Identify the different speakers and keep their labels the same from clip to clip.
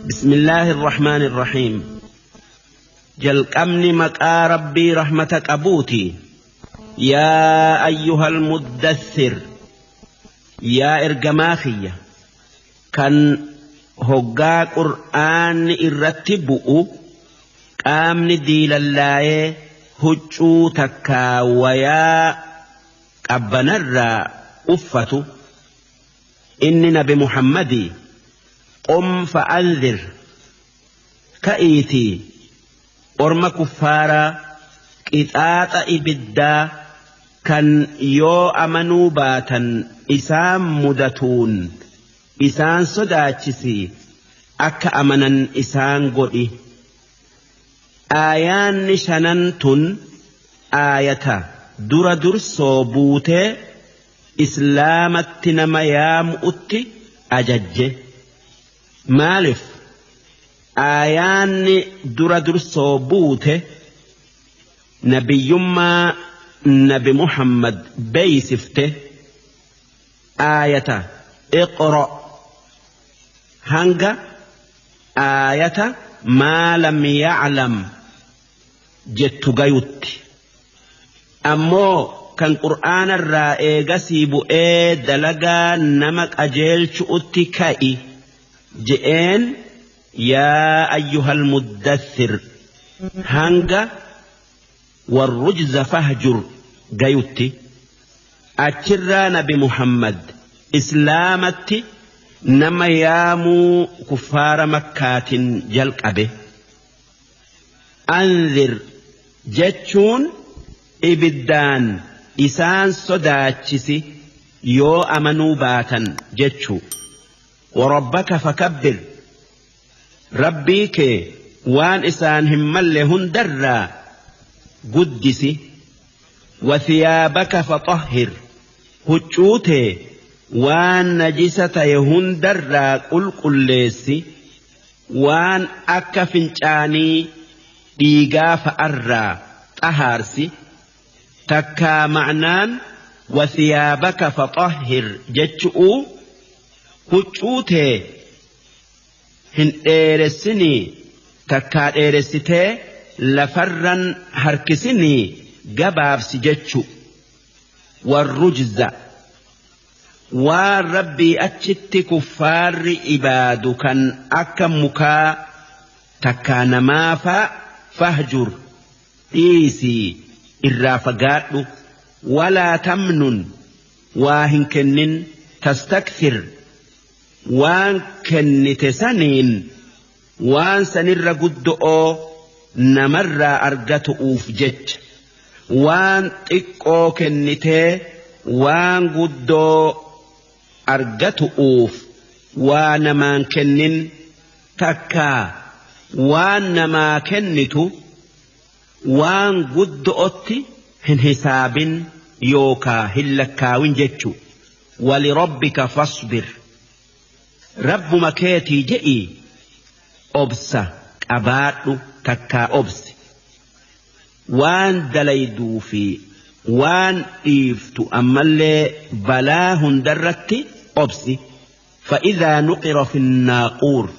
Speaker 1: بسم الله الرحمن الرحيم. جلقمني مقا ربي رحمتك أبوتي. يا أيها المدثر، يا إرجماخية، كان هقا قرآن إرتبؤ قامني ديللاي هجو تكا ويا قبنرا أفتو إني نبي محمدي قم فأنذر كأيتي أرم كفارا قطاط إبدا كان يو أمنوا باتا إسان مدتون إسان صداتشسي أك أمنا إسان قئي. آيان نشننتن آية در در صوبوت إسلامت نما يامؤت أجج. مالف آيان در در صوبوت نبيما نبي محمد بيسفته آية اقرأ هنجا آية ما لم يعلم جت جيوت. أمو كان قرآن الرائع سيبو إيه دلقا نمك أجيل شؤتي كائي جئين يا أيها المدثر هنجا والرجز فهجر جيوتي. أتشرى نبي محمد إسلامتي نما يامو كفار مكات جلق أبي. أنذر جتشون إبدان إسان صداتشسي يو أمنوا باتا جتشو. وربك فكبر، ربيك وان إسان همالهن درا قدسي. وثيابك فطهر، هجوته وان نجسة يهن درا قل قليسي. وان أكا فنشاني ديقا فأرى طهارسي. تكا معنان وثيابك فطهر جتشؤ هجوته هن إيرسني تكا إيرسته لفرا هركسني قبابس جتشو. والرجز والربي أتشت كفار إبادو كان أكا مكا تكا نمافا فهجر إيسي إرافقاتو. ولا تمنن واهن كنن تستكثر وان كن تسنين وان سنر قدؤ نمر أرقتؤ فجج. وان تقو كنته وان قدو أرقتؤوف وانما كنن تكا وانما كنتو وان قدؤت هن حساب يوكا هلكاوين جتشو. ولربك فاصبر، رب مكيتي جئي أبسا أباتو تكا أبس. وان دليدو في وان إيفتو أمالي بلاهن درتي أبسي. فإذا نقر في الناقور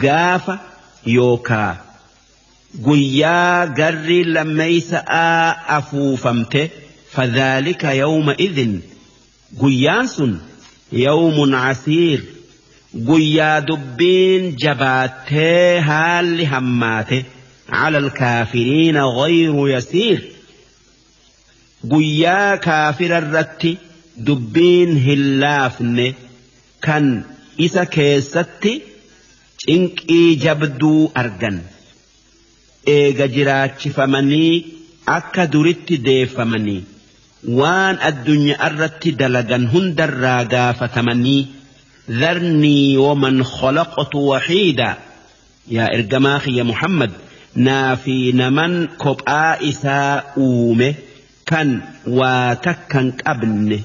Speaker 1: قاف يوكا قيا قري لما أفوفمته فذلك يومئذ قيانس يوم عسير. قيا دبين جباته هال هماته على الكافرين غير يسير. قيا كافر الرت دبين هلافن كان إسا كيستي إنك جبدو أرجن إيجا جراتش فمني أكا درت ديفمني وان الدنيا الرت دلقن هندر راقا فتمني. ذرني ومن خلقت وحيدا، يا إرجماخي يا محمد نافي نمن كبآ إسا أومه كان واتكن قبنه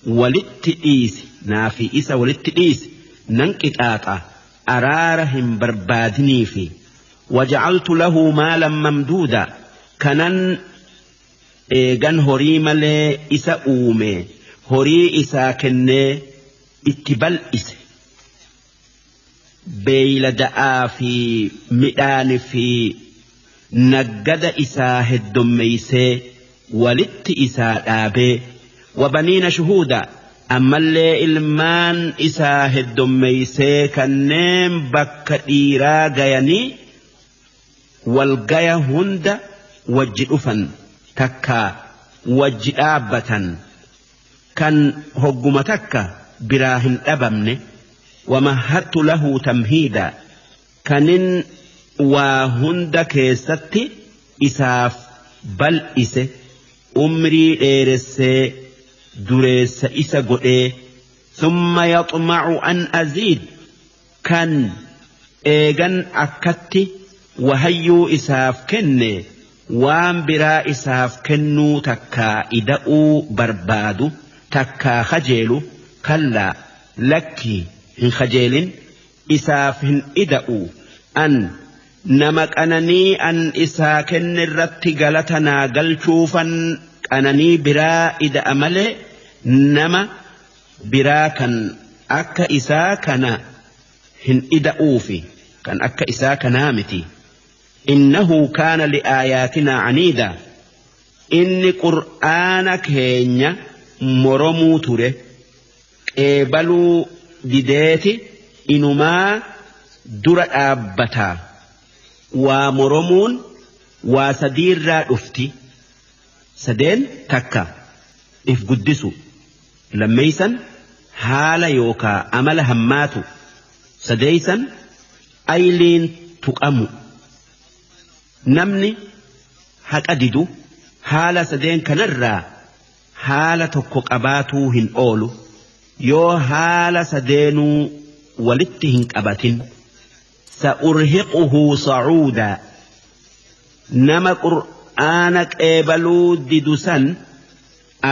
Speaker 1: ولت إيس نافي إسا ولت إيس ننكت آتا أرارهم بربادني في. وجعلت له مالا ممدودا كنن إيغان هوري مالي إسا أومه هوري إسا كنه اتبال إس. Beeylada'aa fi midhaani fi naggada isaa heddummeeysee walitti isaa dhaabee wabaniina shuhuuda ammallee ilmaan isaa heddummeeysee kanneen bakka dhiiraa gayanii walgaya hunda wajji dhufan takka wajji dhaabbatan kan hogguma takka biraa hin dhabamne wamahattu lahu tamhiida kanin waa hunda keessatti isaaf bal'ise umrii dheeressee dureessa isa godhee summa yaxmacu an aziid kan eegan akkatti wahayyuu isaaf kenne waan biraa isaaf kennuu takkaa ida'uu barbaadu takkaa kajeelu kallaa lakkii hin kajeelin isaaf hin ida'u an nama qananii an isaa kenne irratti galata naa galchuufan qananii biraa ida'a malee nama biraa kan akka isaa kana hin ida'uufi kan akka isaa kanaa miti. Innahu kaana li'aayaatinaa caniida inni qur'aana keenya moromuu ture qeebaluu dideeti inumaa dura dhaabbataa. Waa moromuun waa sadiirraa dhufti. Sadeen takka if guddisu, lammeeysan haala yookaa amala hammaatu, sadeeysan ayliin tuqamu. Namni haqa didu haala sadeen kanarraa haala tokko qabaatuu hin oolu yoo haala sadeenuu walitti hin qabatin. Sa'urhiquhu sacuudaa nama qur'aana qeebaluu didu san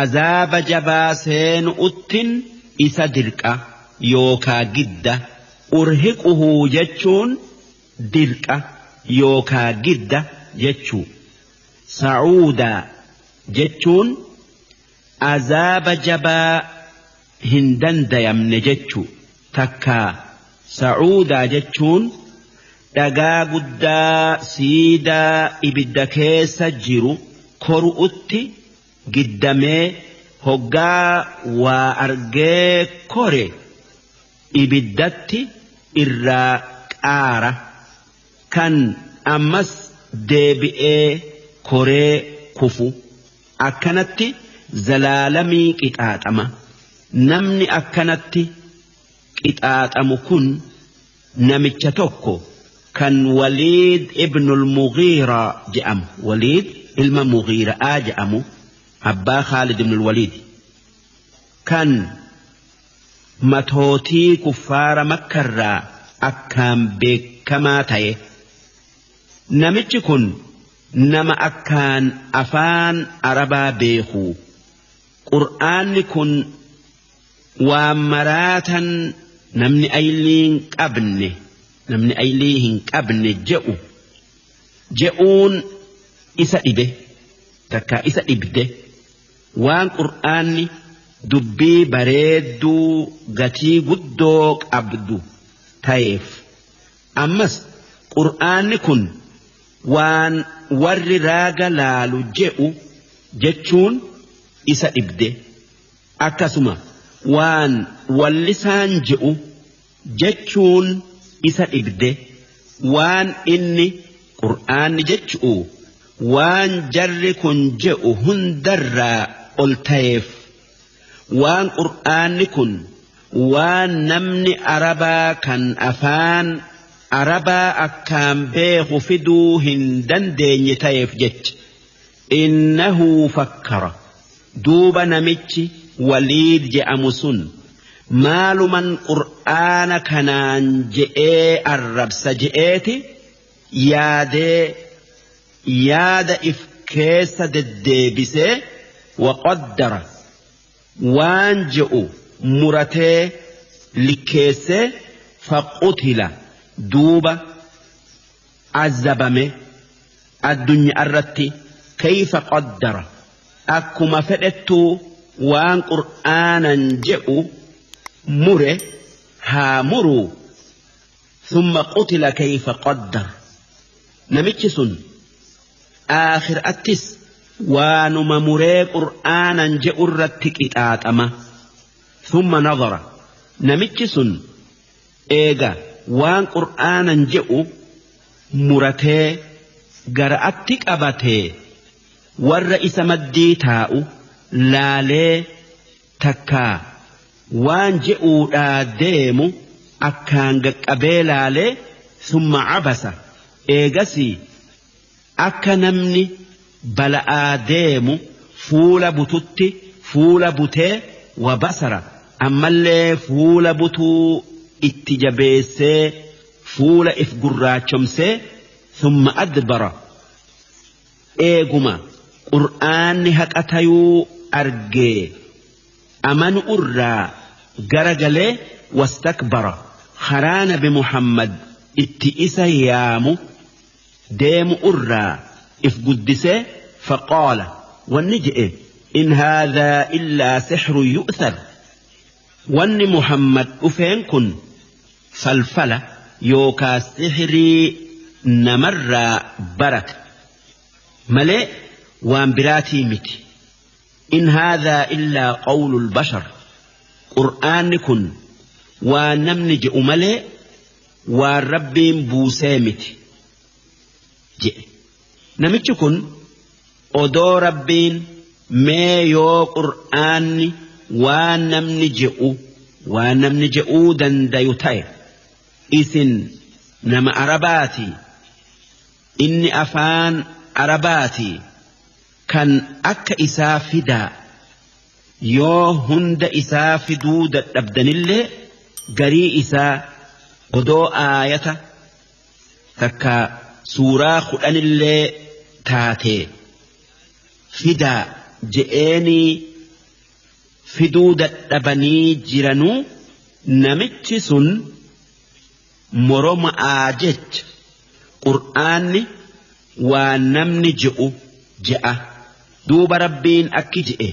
Speaker 1: azaaba jabaa seenu'uttin isa dirqa yookaa gidda. Urhiquhu jechuun dirqa yookaa gidda jechuu. Sacuudaa jechuun azaaba jabaa hin dandayamne jechuu. Takkaa sacuudaa jechuun dhagaa guddaa siidaa ibidda keessa jiru koru'utti giddamee hoggaa waa argee kore ibiddatti irraa qaara kan ammas deebi'ee koree kufu akkanatti zalaalamii qixaaxama. Namni akkanatti qixaaxamu kun namicha tokko kan Waliid ibnul Mughiiraa jedhamu, Waliid ilma Mughiiraa jedhamu, abbaa Khaalid ibnul Waliid, kan matootii kuffaara Makkarraa akkaan beekamaa ta'e. Namichi kun nama akkaan afaan Arabaa beeku. Qur'aanni kun waan maraatan namni aylii hin qabne namni aylii hin qabne je'u je'uun isa dhibe takkaa isa dhibde waan qur'aanni dubbii bareedduu gatii guddoo qabdu ta'eef. Ammas qur'aanni kun waan warri raaga laalu je'u jechuun isa dhibde, akkasuma waan wallisaan je'u jechuun isa dhibde, waan inni qur'aanni jechu'u waan jarri kun je'u hundarraa ol ta'eef, waan qur'aanni kun waan namni Arabaa kan afaan Arabaa akkaan beeku fiduu hin dandeenye ta'eef jecha. Innahu fakkara duuba namichi Waliid je'amu sun maaluman qur'aana kanaan je'ee arrabsa je'eeti yaadee yaada if keessa deddeebisee waqaddara waan je'u muratee likkeessee faqutila duuba azabame addunyaa irratti kayfa qaddara akkuma fedhettuu waan qur'aanan je'u mure haa muruu Thumma qutila kayfa qaddar. Namichi sun aakhiraattis waanuma muree qur'aanan je'u irratti qixaaxama. Thumma nadara. Namichi sun eega waan qur'aanan je'u muratee gara'atti qabatee warra isa maddii taa'u laalee takkaa waan je'uudhaa deemu akkaan gaqqabee laalee summa cabasa eegasii akka namni bala'aa deemu fuula bututti fuula butee wa basara ammallee fuula butuu itti jabeessee fuula if gurraachomsee summa adbara eeguma qur'aanni haqa tayuu argee amanu irraa garagalee wastakbara karaa nabi Muhammad itti isa yaamu deemu irraa if guddisee faqaala wanni je'e in haadhaa illaa sixru yu'thar wanni Muhammad dhufeen kun falfala yookaa sixrii namarraa barate malee waan biraatii miti. In haadhaa illaa qawlul bashar qur'aanni kun waan namni je'u malee waan rabbiin buusee miti je'e. Namichi kun odoo rabbiin mee yoo qur'aanni waan namni je'u waan namni je'uu dandayu ta'e isin nama Arabaati inni afaan Arabaati kan akka isaa fidaa yoo hunda isaa fiduu dadhabdanillee garii isaa odoo aayata takka suuraa 10illee taatee fidaa je'eenii fiduu dadhabanii jiranuu namichi sun moroma'aa jecha qur'aanni waan namni je'u je'a. Duuba rabbiin akki je'e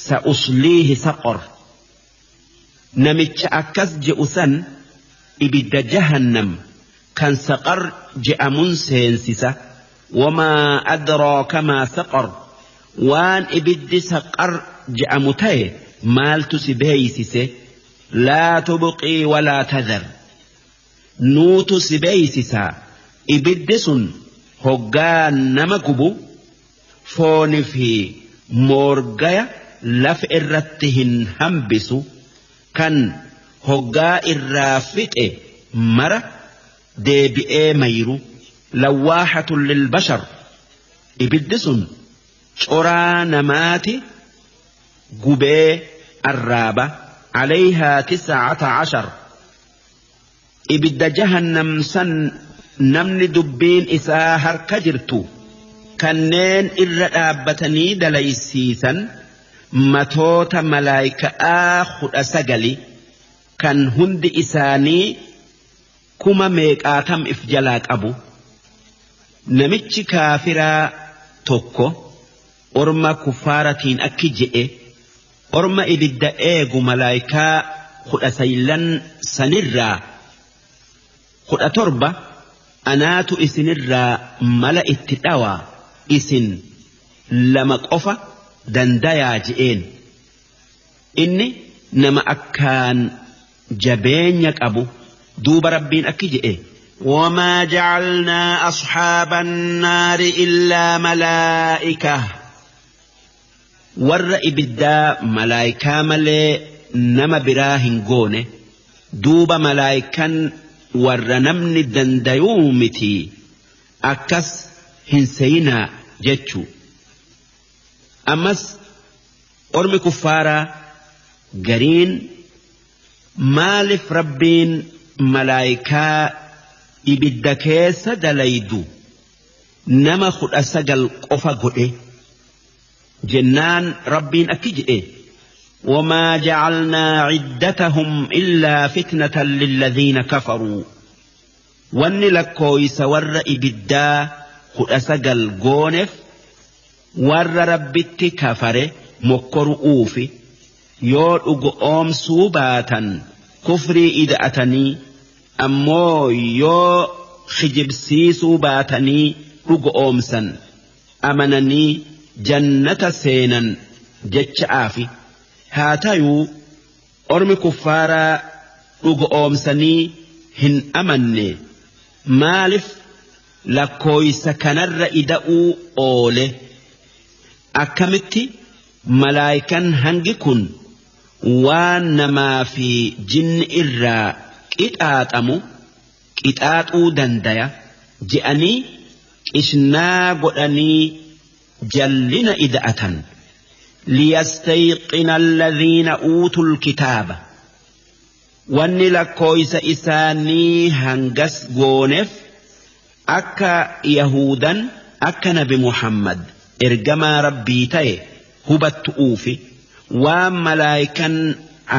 Speaker 1: sa'usliihi saqor namicha akkas je'u san ibidda jahannam kan saqar je'amun seensisa. Wamaa adraaka maa saqar waan ibiddi saqar je'amu ta'e maaltu si beeysise laa tubqii walaa tadhar nuutu si beeysisaa ibiddi sun hoggaa nama gubu fooni fi moorgaya lafa irratti hin hambisu kan hoggaa irraa fixe mara deebi'ee mayru lawaahatun lilbashar ibiddi sun coraa namaati gubee arraaba alayhaa 19 ibidda jahannam san namni dubbiin isaa harka jirtu kanneen irra dhaabbatanii dalaysiisan matoota malaayikaa 19 kan hundi isaanii kuma meeqaatam if jalaa qabu. Namichi kaafiraa tokko orma kuffaaratiin akki je'e orma ibidda eegu malaayikaa 19 sanirraa 17 anaatu isinirraa mala itti dhawaa isin 2 qofa dandayaa je'een. Inni nama akkaan jabeenya qabu. Duuba rabbiin akki je'e wamaa jacalnaa asxaaba annaari illaa malaa'ika warra ibiddaa malaayikaa malee nama biraa hin goone. Duuba malaayikan warra namni dandayuu miti akkas hin seyinaa jechuu. Ammas ormi kuffaaraa gariin maaliif rabbiin malaayikaa ibidda keessa dalaydu nama 19 qofa godhe jennaan rabbiin akki jedhe wamaa jacalnaa ciddatahum illaa fitnatan lilladhiina kafaruu wanni lakkooysa warra ibiddaa 19 gooneef warra rabbitti kafare mokkoru'uufi yoo dhugo oomsuu baatan kufrii ida'atanii Ammoo yoo kijibsiisuu baatanii dhugoomsan amananii jannata seenan jecha'aafi. Haa tayuu ormi kuffaaraa dhugoomsanii hin amanne maalif lakkooysa kanarra ida'uu oole? Akkamitti malaayikan hangi kun waan namaa fi jinni irraa qixaaxamu qixaaxuu dandaya je'anii qishnaa godhanii jallina ida'atan? Liyastayqina alladhiina uutul kitaaba, wanni lakkooysa isaanii hangas gooneef akka yahudan akka nabi Muhammad ergamaa rabbii ta'e hubattu'uufi, waan malaayikan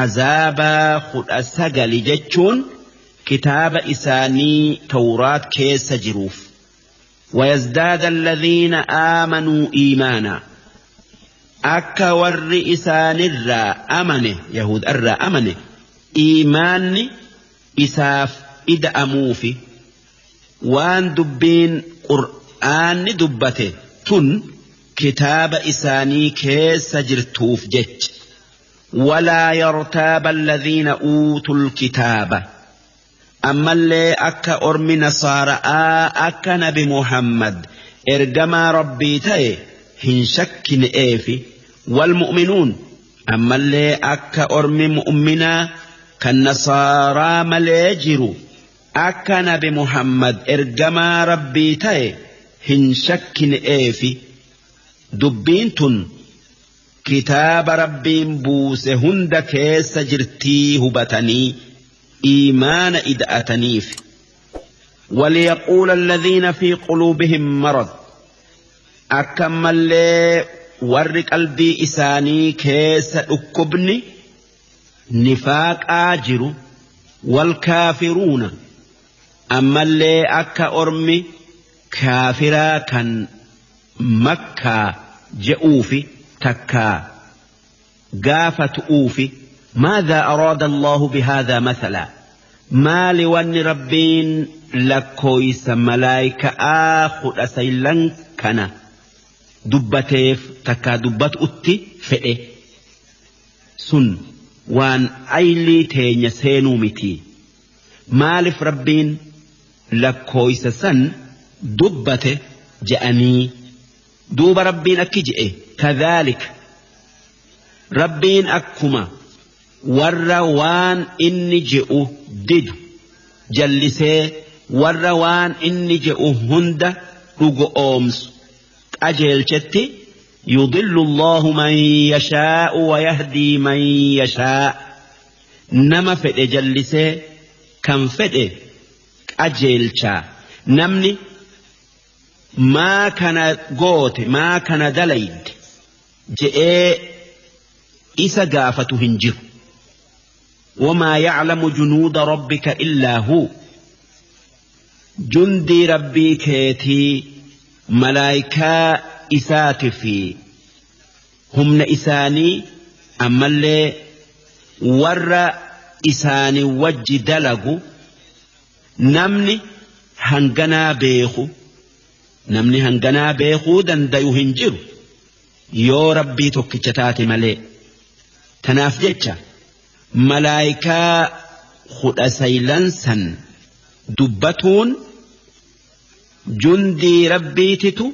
Speaker 1: azaabaa 19 jechuun kitaaba isaanii tawraat keessa jiruuf. ويزداد الذين آمنوا إيمانا, akka warri isaanirraa amane, yahud irraa amane, iimaanni isaaf ida'amuufi, waan dubbiin qur'aanni dubbate tun kitaaba isaanii keessa jirtuuf jecha. ولا يرتاب الذين أوتوا الكتاب, ammallee akka ormi nasaara'aa akka nabi Muhammad ergamaa rabbii ta'e hin shakkine'eefi. والمؤمنون, ammallee akka ormi mu'minaa kan nasaaraa malee jiru akka nabi Muhammad ergamaa rabbii ta'e hin shakkine'eefi, dubbiin tun kitaaba rabbiin buuse hunda keessa jirtii hubatanii iimaana ida'ataniif. وليقول الذين في قلوبهم مرض, akkamallee warri qalbii isaanii keessa dhukkubni nifaaqaa jiru. والكافرون, ammallee akka ormi kaafiraa kan makkaa je'uufi takkaa gaafatu'uufi: ماذا أراد الله بهذا مثلا, maali wanni rabbiin lakkooysa malaayika'aa 19 kana dubbateef takkaa dubbatutti fedhe? Sun waan aylii teenya seenuu miti. Maalif rabbiin lakkooysa san dubbate je'anii? Duuba rabbiin akki je'e: كذلك, rabbiin akkuma warra waan inni je'u didu jallisee warra waan inni je'u hunda dhugo oomsu qajeelchetti, يضل الله من يشاء ويهدي من يشاء, nama fedhe jallisee kan fedhe qajeelchaa. Namni maa kana goote, maa kana dalayde je'ee isa gaafatu hin jiru. وما يعلم جنود ربك إلا هو, jundii rabbii keetii, malaayikaa isaati fi humna isaanii, ammallee warra isaanii wajji dalagu namni hanganaa beeku, namni hanganaa beekuu dandayu hin jiru yoo rabbii tokkicha taate malee. Tanaaf jecha malaayikaa 19 san dubbatuun jundii rabbiititu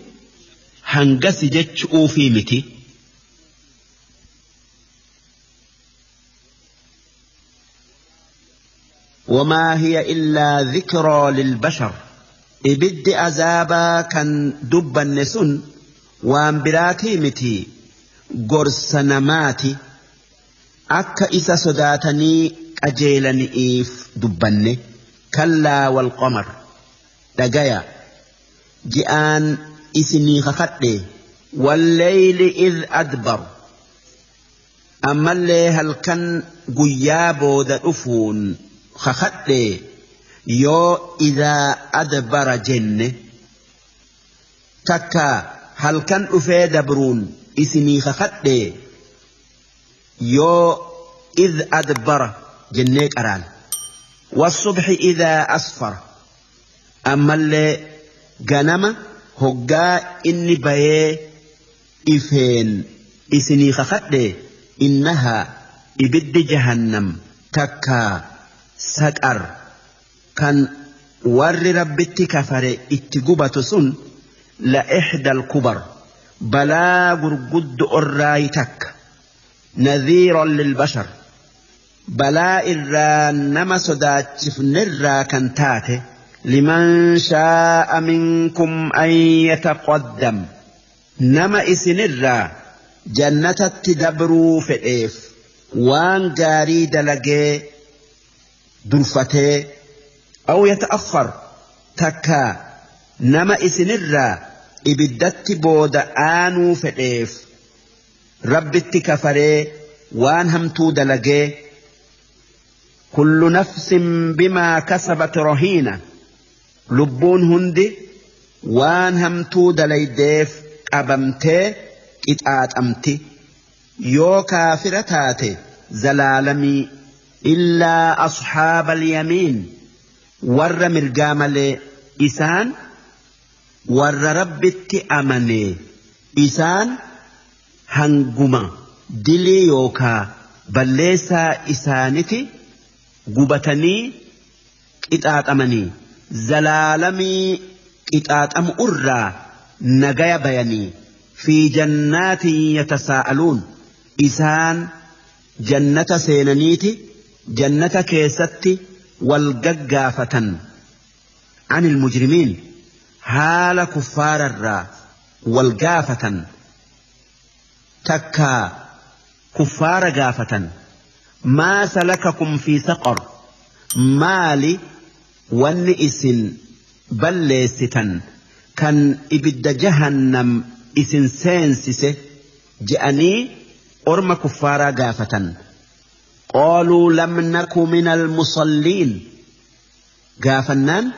Speaker 1: hangasi jechuufii miti. وما هي إلا ذكرى للبشر, ibiddi azaabaa kan dubbanne sun waan biraatii miti, gorsa namaati, akka isa sodaatanii qajeelaniif dubbanne. كلا والقمر, dhagaya, ji'aan isinii kakadhe. والليل إذ أدبر, ammallee halkan guyyaa booda dhufuun kakadhe yoo إذا أدبر jenne, takka halkan dhufee dabruun isinii kakadhe yoo إذ أدبر jennee qaraan. والصبح إذا أسفر أما اللي جنم هجا إني بيه إفين إسني خخده إنها إبد جهنم تكا سكر كان ور ربتي كفر اتقبة سن لإحدى الكبر بلا قرقد أرايتك نذيرا للبشر بلا إرى نما صداتف نرى كنتاته لمن شاء منكم أن يتقدم نما إسنرى جنة تدبروا في إف وان جاري دلقي درفته أو يتأخر تكا نما إسنرى إبدت بود آنو فئف ربت كفري وان همتو دلقي كل نفس بما كسبت رهينة لبون هندي وان همتو دليديف أبمتي إتآت أمتي يو كافرتاتي زلالمي إلا أصحاب اليمين ور مرقامل إسان ور ربت أمني إسان هنقما دلي يوكا بليسا إسانتي قبتني إتآت أمني زلالمي إتآت أم أرى نجايا بياني في جنات يتساءلون إسان جنة سينانيتي جنة كيستي والججافة عن المجرمين حال كفار الرا والجافة تكا كفار جافة ما سلككم في سقر مالي ون إسن بلستن كان إبد جهنم إسن سينسسه جأني أرم كفار جافة قالوا لم نك من المصلين جافنان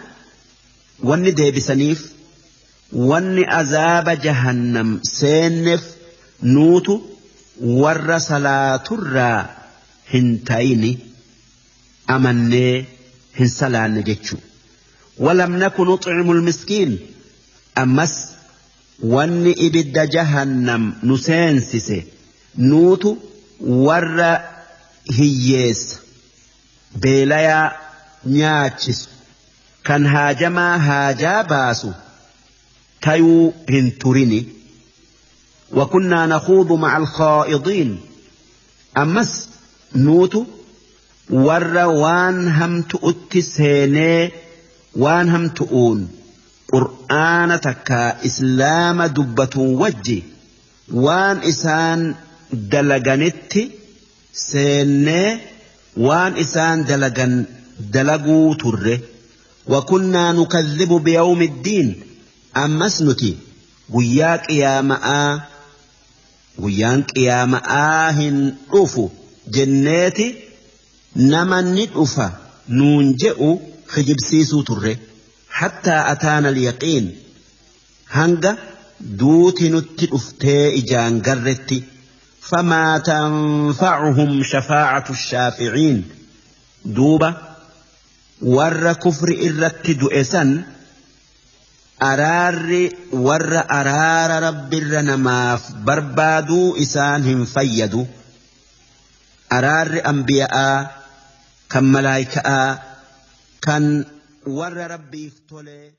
Speaker 1: ون ديبسنيف ون أذاب جهنم سينف نوت ور صلاة الرا هنتين أمني هنسلان جتشو ولم نك نطعم المسكين أمس ون إبد جهنم نسينسس نوت ور هيس بيلايا نياتشس كان هاجما هاجا باسو تيو هنتريني وكنا نخوض مع الخائضين أمس نوت ور وان هم تؤتي سيني وان هم تؤون قرآن تكا إسلام دبة وجي وان إسان دلغنت سيني وان إسان دلغن دلغو تره وكنا نكذب بيوم الدين أمس نتي قياك يا ماء قيانك يا ماء أوفو جناتي نمن ندفا نونجئ خجب سيسو تره حتى أتانا اليقين هنگا دوتي نتي إجان قرتي فما تنفعهم شفاعة الشافعين دوبة ور كفر إرت دؤسا أرار ور أرار رب الرنماف بربادو إسانهم فيدو أرار أنبياء كم ملايكاء كان ور ربي افتولي.